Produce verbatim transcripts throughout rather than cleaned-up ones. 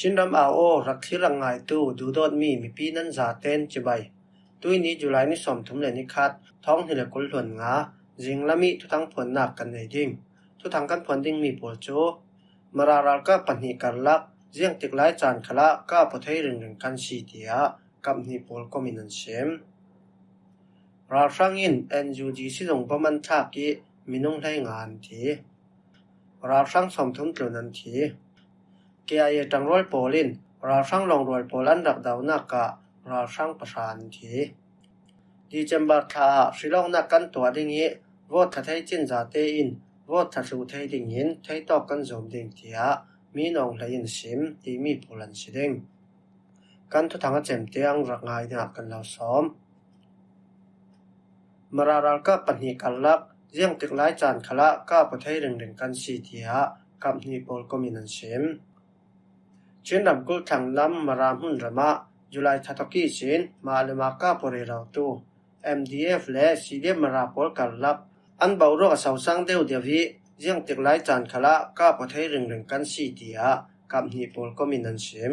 Chin ram au aw rak thlir rak ngaitu duhdawtmi mipi nan zaten cibai. Tuini July ni sawmthum le ni khat, thawng hnih le kul hluan nga, zinglam ih thuthang phuannak kan nei ding. Thuthang kan phuan dingmi pawl cu Mara ralkap pahnih karlak ziangtik lai caan khalah kah pua thei ringring kan si, tiah kap hnih pawl kom in an sim. Ralhrang in N U G sizung bom an thlak ih minung hleinga an thi. Ralhrang sawmthum tlun an thi. K I A ṭangrual pawl in ralhrang lawngrual pawl an rak donak ah ralhrang pahra an thi. December thla ah hrilawknak kan tuah ding ih vote thla thei cin zate in vote thla thluh thei dingin theitawk kan zuam ding, tiah Mi Aung Hlaing in sim timi pawl an si ding. Kan thuthang a cem tiang rak ngai dingah kan lo sawm. Mara ralkap pahnih karlak ziangtik lai caan khalah kah pua thei ringring kan si, tiah kap hnih pawl kom in an sim. Chin ramkulh thlang lam Mara hmunram ah July thla tawk ihsin mah le mah kah pua rerotu M D F le C D F Mara pawl karlak an boruak a sosang deuh deuh ih ziangtik lai caan khalah kah pua thei ringring kan si, tiah kap hnih pawl kom in an sim.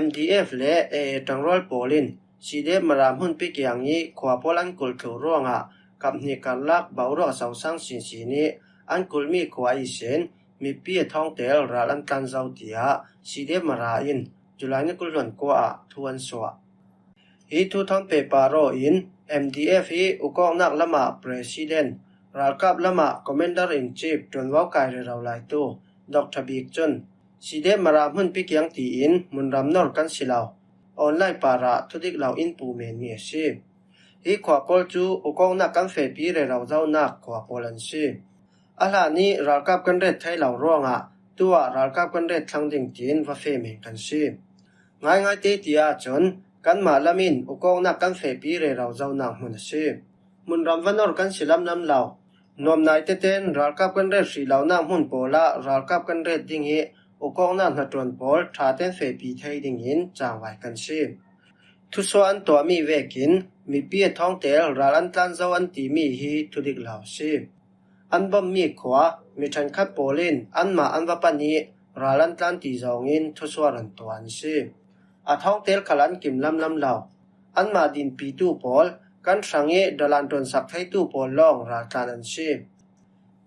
M D F le A A ṭangrual pawl in C D F Mara hmunpi kiang ih khua pawl an kulh thluh ruangah kap hnih karlak boruak a sosang sinsin ih an kulhmi khua ihsin mipi a thawngtel ral an tlan zo, tiah C D F Mara in July ni kul hluan kua ah thu an suah. Hi thu thawn pehpar aw in M D F ih ukawknak lamah president, ralkap lamah commander in chief ṭuanvo kai rero laitu Doctor Bik cun, C D F Mara hmunpi kiang tiin hmunram nor kan si lo, online parah thudik lo in puh menmi a si. Hi khua pawl cu ukawknak kan fehpi rero zonak khua pawl an si. A hlan ih ralkap kan ret thei lo ruangah tu ah ralkap kan ret thlang ding tiin va feh men kan si. Ngaingai te ti ahcun kanmah lam in ukawknak kan fehpi rero zonak hmun a si. Hmunram va nor kan si lamlam lo. Nuamnai teten ralkap kan ret hrih lonak hmun pawl ah ralkap kan ret ding ih ukawknak hnaṭuan pawl ṭha tein fehpi thei dingin cangvai kan si. Thusuah an tuahmi vekin mipi a thawngtel ral an tlan zo an timi hi thudik lo a si. An bommi khua mi ṭhenkhat pawl in anmah an va pan ih ral an tlan ti zawngin thusuar an tuah an si. A thawngtel khal an kim lamlam lo. Anmah dinpitu pawl kan hrang ih dalan ṭuansak theitu pawl lawng raltlan an si.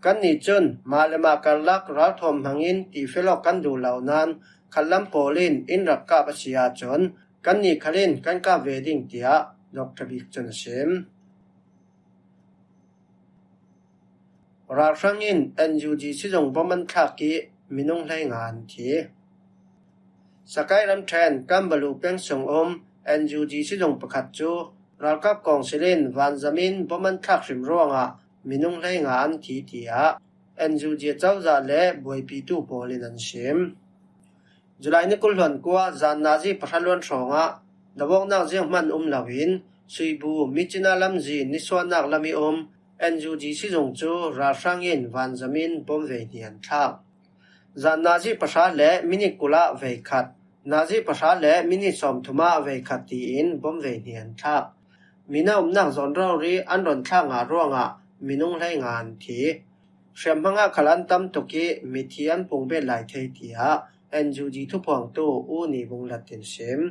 Kannih cun mah le mah karlak ralthuam hmangin tifel awk kan duh lo nain khallam pawl in in rak kap a si ahcun kannih khal in kan kap ve ding, tiah Doctor Bik cun a sim. Ralhrang in N U G sizung bom an thlak ih minung hleinga an thi. Sakai ramṭhen Kambalu peng sung um N U G sizung pakhat cu ralkap kawngsil in vanzam in bom an thlak hrim ruangah minung hleinga an thi, tiah N U G cozah le buaipitu pawl in an sim. July ni kul hluan kua zan nazi pahra luan hrawngah dovawknak zianghman um loin Suibu Myitkyina lamzin nisuahnak lam ih um N U G sizung cu ralhrang in vanzam in bom vei hnih an thlak. Zan nazi pahra le minit kul ah vei khat, nazi pahra le minit sawmthum ah vei khat tiin bom vei hnih an thlak. Mina umnak zawn rori an ron thlak ngah ruangah minung hleinga an thi. Hriamhma ah khal an tam tuk ih mithi an pung bet lai thei, tiah N U G thuphuangtu U Ni Vung Lat in sim.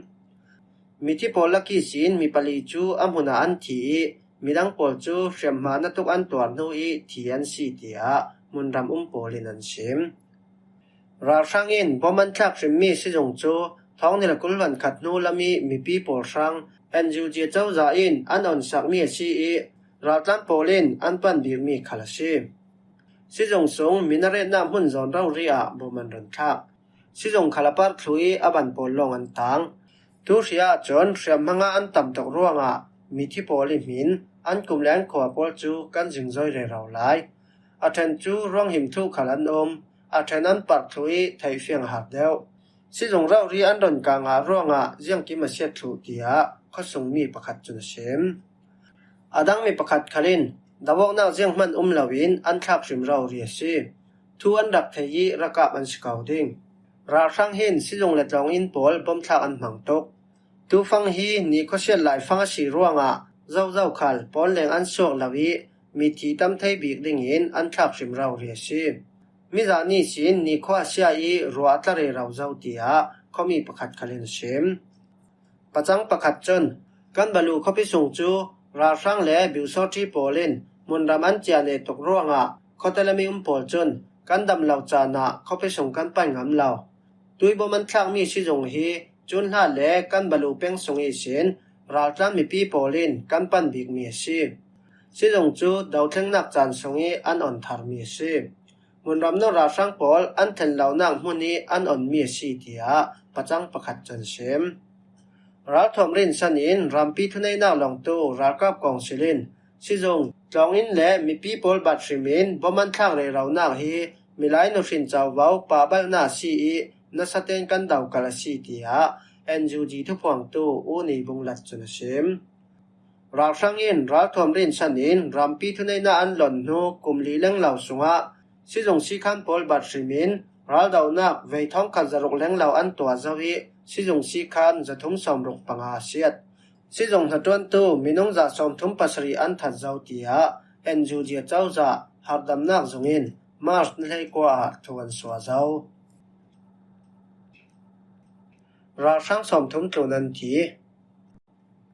Mithi pawl lak ihsin mi pali cu a hmun ah an thi ih midang pawl cu hriamhma na tuk an tuar hnu ih thi an si, tiah hmunram um pawl in an sim. Ralhrang in bom an thlak hrimmi sizung cu thawng hnih le kul hluan khat hnu lam ih mipi pawl hrang N U G cozah in an onsakmi a si ih raltlan pawl in an pan bikmi khal a si. Sizung sung mi na retnak hmun zawn rori ah bom an run thlak. Sizung khal a parh thluh ih a ban pawl lawng an tang. Tuhrih ahcun hriamhma ah an tam tuk ruangah mithi pawl ih hmin an kum le an khua pawl cu kan zingzoi rero lai. A ṭhen cu ruang him thluh khal an um. A ṭhen an parh thluh ih theihfiang a har deuh. Sizung rori an ron kah ngah ruangah ziangkim a siat thluh, tiah khuasungmi pakhat cun a sim. A dangmi pakhat khal in dovawknak zianghman um loin an thlak hrim rori a si. Thu an rak thei ih rakap an si ko ding. Ralhrang hin sizung le tlawng inn pawl bomthlak an hmang tuk. Tufang hi ni khuasiat laifang a si ruangah zozo khal pawnleng an suak lo ih mithi tam thei bik dingin an thlak hrim rori a si. Mizan ihsin nikhua sia i ruah a tla rero zo, tiah khuami pakhat khal in a sim. Pacang pakhat cun, Kanbalu khuapi sung cu ralhrang le biusawṭhi pawl in hmunram an ciah neh tuk ruangah khuate lam i um pawl cun kan dam lo caan ah khuapi sung kan pan ngam lo. Tuibawm an thlakmi sizung hi Cunhla le Kanbalu peng sung ihsin raltlan mipi pawl in kan pan bikmi a si. Sizung cu dotlengnak caan sung i an on tharmi a si. Hmunram nor ralhrang pawl an thlen lonak hmun i an onmi a si, tiah pacang pakhat cun a sim. Ralthuam rinsan in rampi thuneihnak lawngtu ralkap kawngsil in sizung tlawnginn le mipi pawl bat hrim in bom an thlak reronak hi milai nuhrin covo pahbalhnak a si i nasa tein kan dokalh a si, tiah N U G thuphuangtu U Ni Bung Lat cun a sim. Ralhrang in ralthuam rinsan in rampi thuneihnak an lon hnu kum li lenglo sungah sizung sikhan pawl bat hrim in raldohnak vei thawngkhat zaruk lenglo an tuah zo i sizung sikhan zathum sawmruk panga a siat. Sizung hnaṭuantu minung za sawmthum pasarih an that zo, tiah N U G cozah harhdamnak zung in March ni hleikua ah thu an suah zo. Ralhrang sawmthum tlun an thi.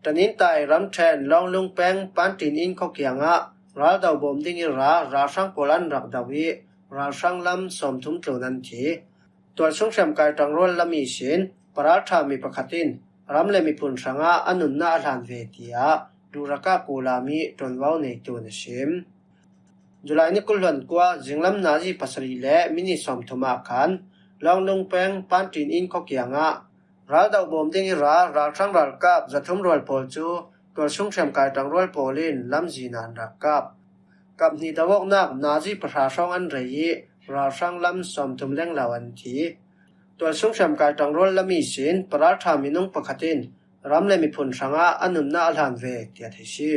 Tanintai ramṭhen Lawnglung peng Pantin inn khua kiangah raldo bawm ding i ra ralhrang pawl an rak do i ralhrang lam sawmthum tlun an thi. Tualsung hriamkai ṭangrual lam ihsin paralṭha mi pakhat in ram le miphun hrangah a nunnak a hlan ve, tiah Duraka Kulam i ṭuanvo neitu in a sim. July ni kul hluan kua zinglam nazi pasarih le minit sawmthum ah khan Lawnglung peng Pantin inn khua kiangah raldo bawm ding i ra ralhrang ralkap zathum rual pawl cu tualsung hriamkai ṭangrual pawl in lamzin ah an rak kap. Kap hnih do awknak nazi pahra hrawng an rei i ralhrang lam sawmthum lenglo an thi. Tualsung hriamkai ṭangrual lam ihsin paralṭha minung pakhat in ram le miphun hrangah a nunnak a hlan ve, tiah theih si.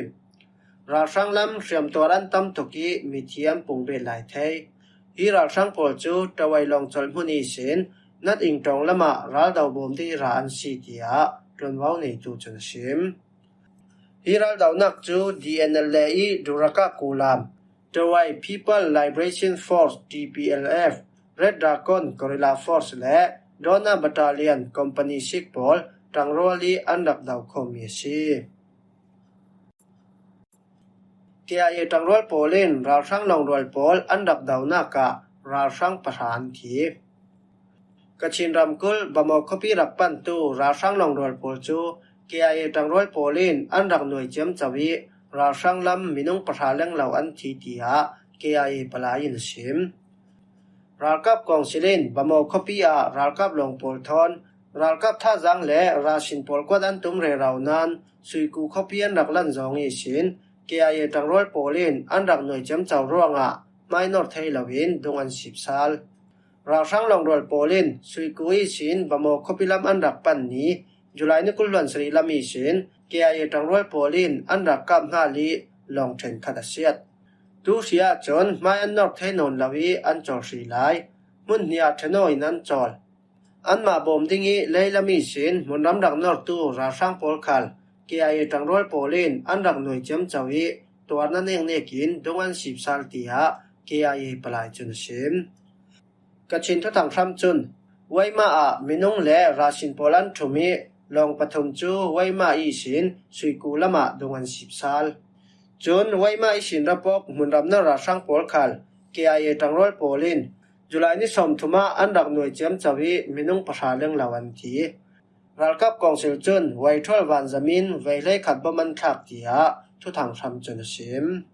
Ralhrang lam hriamtuar an tam tuk i mithi an pung bet lai thei. Hi ralhrang pawl cu Tawai lawng colh hmun ihsin Nat Ing ṭawng lamah raldo bawm ding i ra an si, tiah ṭuanvo neitu cun a sim. Hi raldonak cu D N L A i Duraka Kulam, Tawai People Liberation Force, T P L F, Red Dragon Guerrilla Force le Dawna Battalion Company six pawl ṭangrual i an rak do khawmmi a si. K I A ṭangrual pawl in ralhrang lawngrual pawl an rak donak ah ralhrang pahra an thi. Kachin ramkulh Bamaw khuapi rak pantu ralhrang lawngrual pawl cu K I A ṭangrual pawl in an rak nuai ciamco i ralhrang lam minung pahra lenglo an thi, tiah K I A palai in a sim. Ralkap kawngsil in Bamaw khuapi ah ralkap lawng pawl thawn ralkap thazaang le rasin pawl kuat an tum rero nain Suiku khuapi an rak lan zawng ihsin K I A ṭangrual pawl in an rak nuai ciamco ruangah hmainor thei loin dung an sipsal. Ralhrang lawngrual pawl in Suiku ihsin Bamaw khuapi lam an rak pan ni July ni kul hluan sarih lam ihsin K I A ṭangrual pawl in an rak kap hna li lawng ṭhenkhat a siat. Tu hri ahcun hmai an nor thei nawn lo i an cawl hri lai. Hmun hnih ah ṭheno in an cawl. Anmah bawm ding i leilam ihsin hmunram rak nortu ralhrang pawl khal K I A ṭangrual pawl in an rak nuai ciamco i tuarna neknek in dung an sipsal, tiah K I A palai cun a sim. Kachin thuthang hram cun Waima ah minung le rasin pawl an ṭhum i lawng pathum cu Waima ihsin Suiku lamah dung an sipsal. Cun Waima ihsin rapawk hmunram nor ralhrang pawl khal K I A ṭangrual pawl in July ni sawmthum ah an rak nuai ciamco i minung pahra lenglo an thi. Ralkap kawngsil cun Waithual vanzam in vei hleikhat bom an thlak, tiah thuthang hram cun a sim.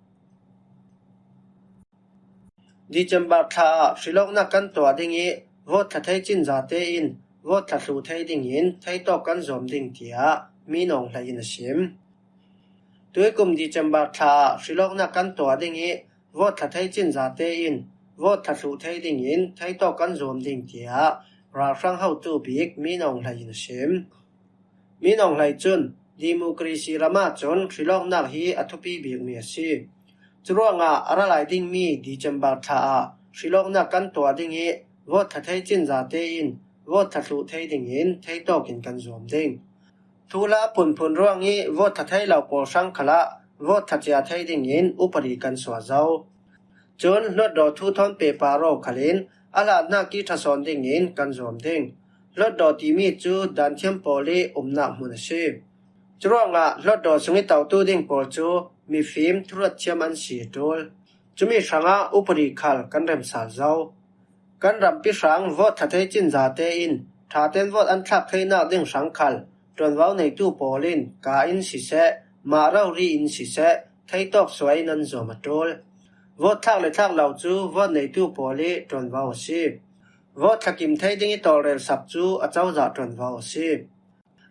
December thla ah hrilawknak kan tuah ding i vote thla thei cin zate in vote thla thluh thei dingin theitawk kan zuam ding, tiah Min Aung Hlaing in a sim. Tuikum December thla ah hrilawknak kan tuah ding i vote thla thei cin zate in vote thla thluh thei dingin theitawk kan zuam ding, tiah ralhrang hotu bik Min Aung Hlaing in a sim. Min Aung Hlaing cun democracy ram ahcun hrilawknak hi a thupi bikmi a si. Curuangah a ra lai dingmi December thla ah hrilawknak kan tuah ding i vote thla thei cin zate in vote thla thluh thei dingin theitawk in kan zuam ding. Thuhla a phunphun ruang i vote thla thei lo pawl hrang khalah vote thla cia thei dingin upadi kan suah zo. Cun hluatdaw thu thawn pehpar aw khalin a hlannak kihṭha sawn dingin kan zuam ding. Hluatdaw timi cu Daanthiam pawl i umnak hmun a si. Curuangah hluatdaw sung i totu ding pawl cu mifim thuruat thiam an si a ṭul. Cumi hrangah upadi khal kan rem sal zo. Kan rampi hrang vote thla thei cin zate in ṭha tein vote an thlak theinak ding hrang khal ṭuanvo neitu pawl in ka in siseh, mah rori in siseh, theitawk suai in an zuam a ṭul. Vote thlak le thlak lo cu vote neitu pawl i ṭuanvo a si. Vote thlakim thei ding i tawlrel sak cu a cozah ṭuanvo a si.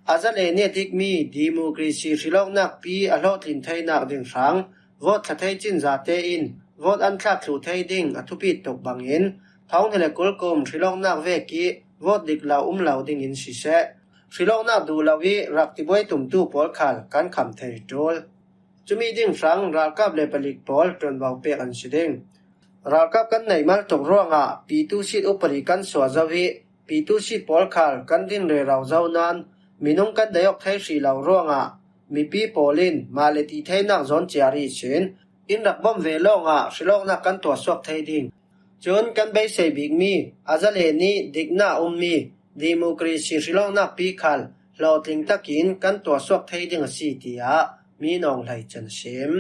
Azalea nih a dikmi democracy hrilawknak pi a hlawhtlin theinak ding hrang vote thla thei cin zate in vote an thlak thluh thei ding a thupit tuk bangin thawng hnih le kul kum hrilawknak vek i vote dik lo um lo dingin siseh, hrilawknak duh lo i rak tibuai tumtu pawl khal kan kham thei a ṭul. Cumi ding hrang ralkap le palik pawl ṭuanvo pek an si ding. Ralkap kan neih mal tuk ruangah pitu sit upadi kan suah zo i pitu sit pawl khal kan din rero zo nain minung kan dei awk thei hrih lo ruangah mipi pawl in mah le ti theinak zawn ciar ihsin in rak bawmh ve lawngah hrilawknak kan tuahsuak thei ding. Cun kan beisei bikmi Azalea nih diknak a ummi democracy hrilawknak pi khal hlawhtling takin kan tuahsuak thei ding a si, tiah Mi Aung Hlaing cun a sim.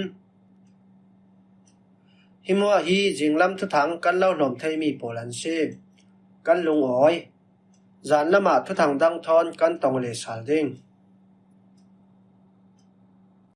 Hi hmuah hi zinglam thuthang kan lo hlawm theimi pawl an si. Kan lungawi. Zanlam ah thuthang dang thawn kan tong le sal ding.